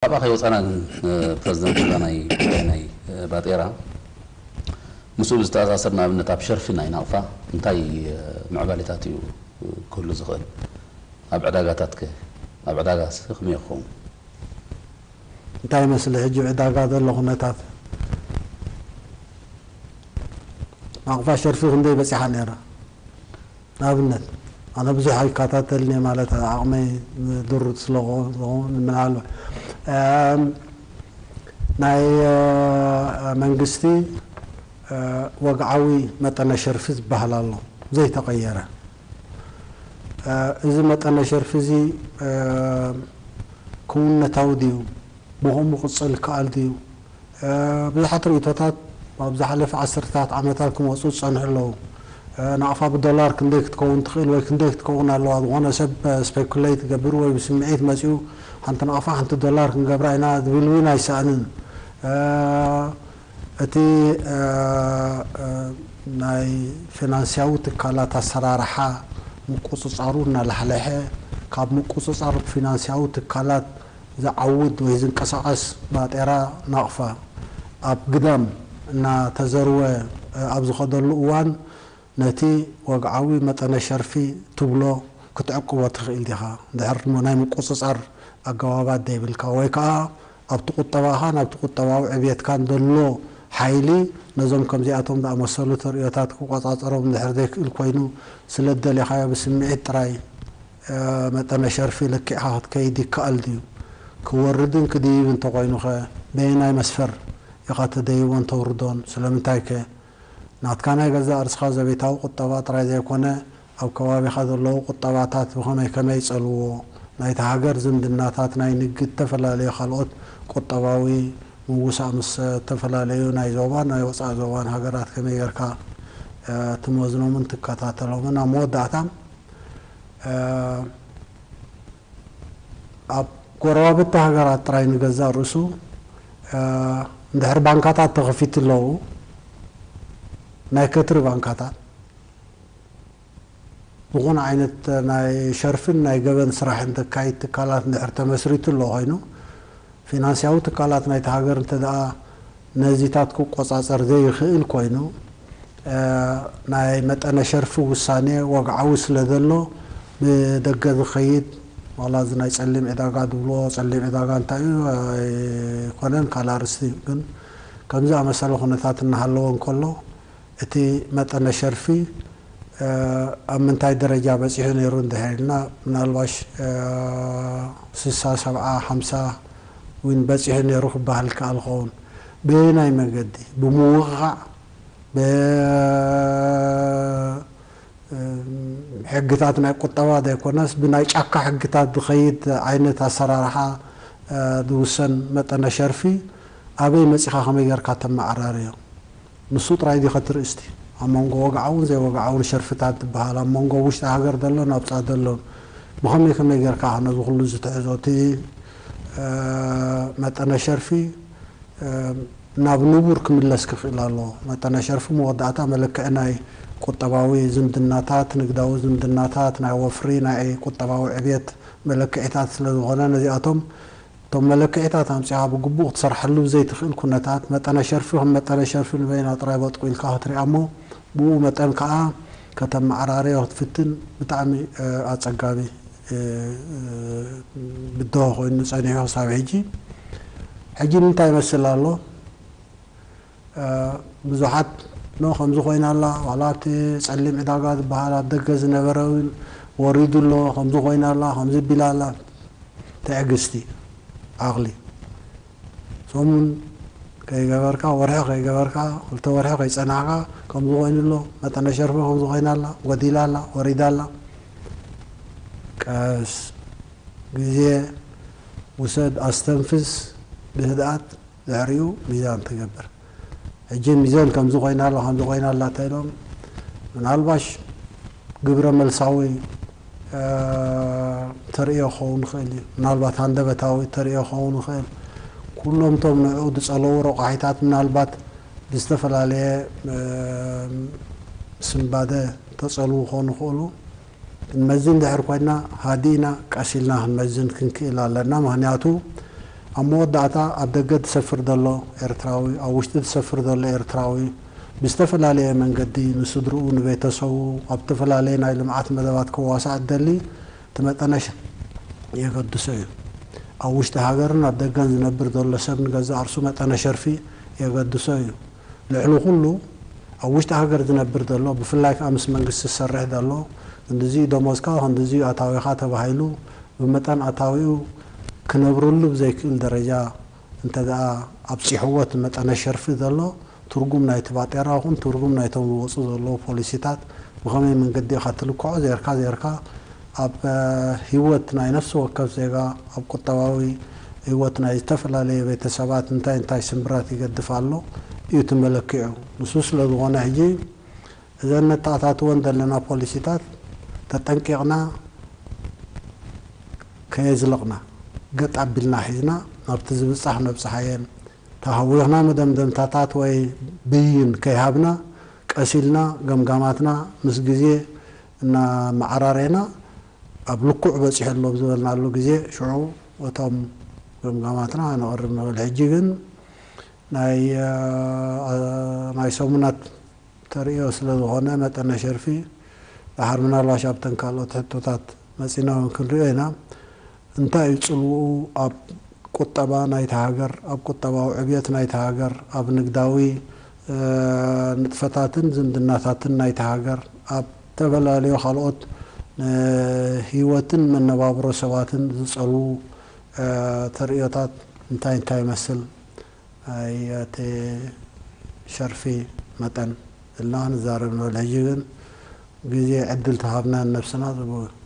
ካብኣ ከይወፃና ግን ፕረዚደንት እዛ ናይ ጉዳይ ናይ ባጤራ ምስኡ ብዝተኣሳሰር ንኣብነት ኣብ ሸርፊ ናይ ናቕፋ እንታይ ምዕባሌታት እዩ ክህሉ ዝኽእል? ኣብ ዕዳጋታት ከ ኣብ ዕዳጋ ከመይ ክኸውን? እንታይ ይመስል ሕጂ ዕዳጋ ዘሎ ኩነታት? ናቕፋ ሸርፊ ክንደይ በፂሓ ነይራ? ንኣብነት ኣነ ብዙሕ ኣይከታተልን እየ ማለት ዓቕመይ ድሩት ስለዝኾን ምናልባት ናይ መንግስቲ ወግዓዊ መጠነ ሸርፊ ዝበሃል ኣሎ ዘይተቐየረ። እዚ መጠነ ሸርፊ እዚ ክውነታዊ ድዩ? ብኸምኡ ክቕፅል ይከኣል ድዩ? ብዙሓት ርእቶታት ኣብ ዝሓለፈ ዓሰርታት ዓመታት ክመፁ ዝፀንሑ ኣለዉ። ናቕፋ ብዶላር ክንደይ ክትከውን ትኽእል ወይ ክንደይ ክትከውን ኣለዋ? ዝኾነ ሰብ ስፔኩሌት ይገብር ወይ ብስምዒት መፂኡ ሓንቲ ናቕፋ ሓንቲ ዶላር ክንገብራ ኢና ዝብል እውን ኣይሰኣንን። እቲ ናይ ፊናንስያዊ ትካላት ኣሰራርሓ ምቁፅፃሩ እናላሕለሐ ካብ ምቁፅፃር ፊናንስያዊ ትካላት ዝዓውድ ወይ ዝንቀሳቐስ ባጤራ ናቕፋ ኣብ ግዳም እናተዘርወ ኣብ ዝኸደሉ እዋን ነቲ ወግዓዊ መጠነ ሸርፊ ትብሎ ክትዕቅቦ ትኽእል ዲኻ? ድሕር ናይ ምቁፅፃር ኣገባባት ዘይብልካ ወይ ከዓ ኣብቲ ቁጠባኻን ኣብቲ ቁጠባዊ ዕብየትካን ዘሎ ሓይሊ ነዞም ከምዚኣቶም ዝኣመሰሉ ተርእዮታት ክቆፃፀሮም እንድሕር ዘይክእል ኮይኑ ስለ ዝደሊኻዮ ብስምዒት ጥራይ መጠነ ሸርፊ ለኪዕኻ ክትከይድ ይከኣል ድዩ? ክወርድን ክድይብ እንተኾይኑኸ በየናይ መስፈር ኢኻ ተደይቦን ተውርዶን? ስለምንታይከ? ናትካ ናይ ገዛእ ርእስኻ ዘቤታዊ ቁጠባ ጥራይ ዘይኮነ ኣብ ከባቢኻ ዘለዉ ቁጠባታት ብኸመይ ከመይ ይጸልውዎ? ናይታ ሃገር ዝምድናታት ናይ ንግድ ዝተፈላለዩ ካልኦት ቁጠባዊ ምውሳእ ምስ ዝተፈላለዩ ናይ ዞባን ናይ ወጻኢ ዞባን ሃገራት ከመይ ጌርካ ትመዝኖምን ትከታተሎምን? ኣብ መወዳእታ ኣብ ጎረባብቲ ሃገራት ጥራይ ንገዛእ ርእሱ እንድሕር ባንካታት ተኸፊቱ ኣለዉ ናይ ከትሪ ባንካታት ዝኾነ ዓይነት ናይ ሸርፍን ናይ ገበን ስራሕን ዘካይድ ትካላት እንድሕር ተመስሪቱ ኣሎ ኮይኑ ፊናንስያዊ ትካላት ናይቲ ሃገር እንተ ደኣ ነዚታት ክቆጻጸር ዘይኽእል ኮይኑ ናይ መጠነ ሸርፊ ውሳኔ ወግዓዊ ስለ ዘሎ ብደገ ዝኸይድ ዋላ እዚ ናይ ጸሊም ዕዳጋ ዝብልዎ ጸሊም ዕዳጋ እንታይ እዩ ኣይኮነን ካልእ ኣርእስቲ እዩ ግን ከምዚ ኣመሰለ ኩነታት እናሃለወ እንከሎ እቲ መጠነ ሸርፊ ኣብ ምንታይ ደረጃ በፂሑ ነይሩ እንድሕር ኢልና ምናልባሽ ስሳ ሰብዓ ሓምሳ እውን በፂሑ ነይሩ ክበሃል ይከኣል ይኸውን። በየናይ መገዲ? ብምውቕቓዕ፣ ብሕግታት ናይ ቁጠባ ዘይኮነስ ብናይ ጫካ ሕግታት ዝኸይድ ዓይነት ኣሰራርሓ ዝውሰን መጠነ ሸርፊ ኣበይ መፂኻ ከመይ ጌርካ ተመዓራርዮ? ንሱ ጥራይ ድዩ ከትርኢ እስቲ ኣብ መንጎ ወግዓውን ዘይወግዓውን ሸርፍታት ዝበሃል ኣብ መንጎ ውሽጢ ሃገር ዘሎን ኣብ ፃ ዘሎን ብኸመይ ከመይ ጌርካ ነዚ ኩሉ ዝትሕዞ እቲ መጠነ ሸርፊ ናብ ንቡር ክምለስ ክኽእል ኣለዎ። መጠነ ሸርፊ መወዳእታ መለክዒ ናይ ቁጠባዊ ዝምድናታት፣ ንግዳዊ ዝምድናታት፣ ናይ ወፍሪ፣ ናይ ቁጠባዊ ዕብየት መለክዒታት ስለ ዝኾነ ነዚኣቶም እቶም መለክዒታት ኣምጺኻ ብግቡእ ክትሰርሓሉ ብዘይትኽእል ኩነታት፣ መጠነ ሸርፊ ከም መጠነ ሸርፊ ንበይና ጥራይ በጥቁ ኢልካ ክትሪኣ እሞ፣ ብኡ መጠን ከኣ ከተመዓራርዮ ክትፍትን ብጣዕሚ ኣጸጋሚ ብድሆ ኮይኑ ጸኒሑ ክሳብ ሕጂ። ሕጂ እንታይ ይመስል ኣሎ? ብዙሓት ኖ ከምዚ ኮይና ኣላ፣ ዋላ ኣብቲ ጸሊም ዕዳጋ ዝበሃል ኣብ ደገ ዝነበረ እውን ወሪዱ ኣሎ፣ ከምዚ ኮይና ኣላ፣ ከምዚ ቢላ ኣላ። ትዕግስቲ፣ ዓቕሊ። ሰሙን ከይገበርካ፣ ወርሒ ከይገበርካ፣ ክልተ ወርሒ ከይጸናሕካ፣ ከምዚ ኮይኑ ኣሎ፣ መጠነ ሸርፊ ከምዚ ኮይና ኣላ፣ ጎዲላ ኣላ፣ ወሪዳ ኣላ። ቀስ፣ ግዜ ውሰድ፣ ኣስተንፍስ፣ ብህድኣት፣ ድሕሪኡ ሚዛን ትገብር። ሕጂ ሚዛን ከምዚ ኮይና ኣላ፣ ከምዚ ኮይና ኣላ እንተ ኢሎም፣ ምናልባሽ ግብረ መልሳዊ ተርእዮ ክኸውን ይኽእል እዩ። ምናልባት ሃንደበታዊ ተርእዮ ክኸውን ይኽእል። ኩሎም እቶም ንዕኡ ዝጸለዉ ረቋሒታት ምናልባት ብዝተፈላለየ ስንባደ ተጸልዉ ክኾኑ ይኽእሉ። ክንመዝን ድሕር ኮይና ሃዲእና ቀስ ኢልና ክንመዝን ክንክእል ኣለና። ምኽንያቱ ኣብ መወዳእታ ኣብ ደገ ዝሰፍር ዘሎ ኤርትራዊ፣ ኣብ ውሽጢ ዝሰፍር ዘሎ ኤርትራዊ ብዝተፈላለየ መንገዲ ንስድርኡ፣ ንቤተሰቡ ኣብ ዝተፈላለየ ናይ ልምዓት መደባት ክዋሳእ እደሊ እቲ መጠነ ሸ-፣ የገድሶ እዩ። ኣብ ውሽጢ ሃገርን ኣብ ደገን ዝነብር ዘሎ ሰብ ንገዛእ ርእሱ መጠነ ሸርፊ የገድሶ እዩ። ልዕሊ ኩሉ ኣብ ውሽጢ ሃገር ዝነብር ዘሎ፣ ብፍላይ ከዓ ምስ መንግስቲ ዝሰርሕ ዘሎ፣ ክንድዚኡ ደሞዝካ ክንድዚኡ ኣታዊኻ ተባሂሉ ብመጠን ኣታዊኡ ክነብረሉ ብዘይክእል ደረጃ እንተ ደኣ ኣብፂሕዎ እቲ መጠነ ሸርፊ ዘሎ ትርጉም ናይቲ ባጤራ ይኹን ትርጉም ናይቶም ዝወፁ ዘለዉ ፖሊሲታት ብኸመይ መንገዲ ኢኻ ትልክዖ ዜርካ ዜርካ ኣብ ህይወት ናይ ነፍሲ ወከፍ ዜጋ ኣብ ቁጠባዊ ህይወት ናይ ዝተፈላለየ ቤተሰባት እንታይ እንታይ ስምብራት ይገድፍ ኣሎ እዩ እቲ መለክዒ። ንሱ ስለ ዝኾነ ሕጂ እዘን ነተኣታትወን ዘለና ፖሊሲታት ተጠንቂቕና ከየዝለቕና ገጥ ኣቢልና ሒዝና ናብቲ ዝብጻሕ ነብጽሓየን ተሃዊኽና መደምደምታታት ወይ ብይን ከይሃብና ቀስ ኢልና ገምጋማትና ምስ ግዜ እናመዓራረና ኣብ ልኩዕ በጺሑ ኣሎ ብዝበልናሉ ግዜ ሽዑ እቶም ገምጋማትና ነቕርብ ንብል። ሕጂ ግን ናይ ናይ ሰሙናት ተርእዮ ስለ ዝኾነ መጠነ ሸርፊ ደሓር ምናልባሽ ኣብተን ካልኦት ሕቶታት መፂና እውን ክንሪኦ ኢና። እንታይ እዩ ፅልውኡ ኣብ ቁጠባ ናይቲ ሃገር፣ ኣብ ቁጠባዊ ዕብየት ናይቲ ሃገር፣ ኣብ ንግዳዊ ንጥፈታትን ዝምድናታትን ናይቲ ሃገር፣ ኣብ ዝተፈላለዩ ካልኦት ንህይወትን መነባብሮ ሰባትን ዝፀልዉ ተርእዮታት እንታይ እንታይ ይመስል? ናይ እቲ ሸርፊ መጠን ኢልና ንዛረብ ንብል። ሕጂ ግን ግዜ ዕድል ተሃብና ንነብስና ጽቡቕ እዩ።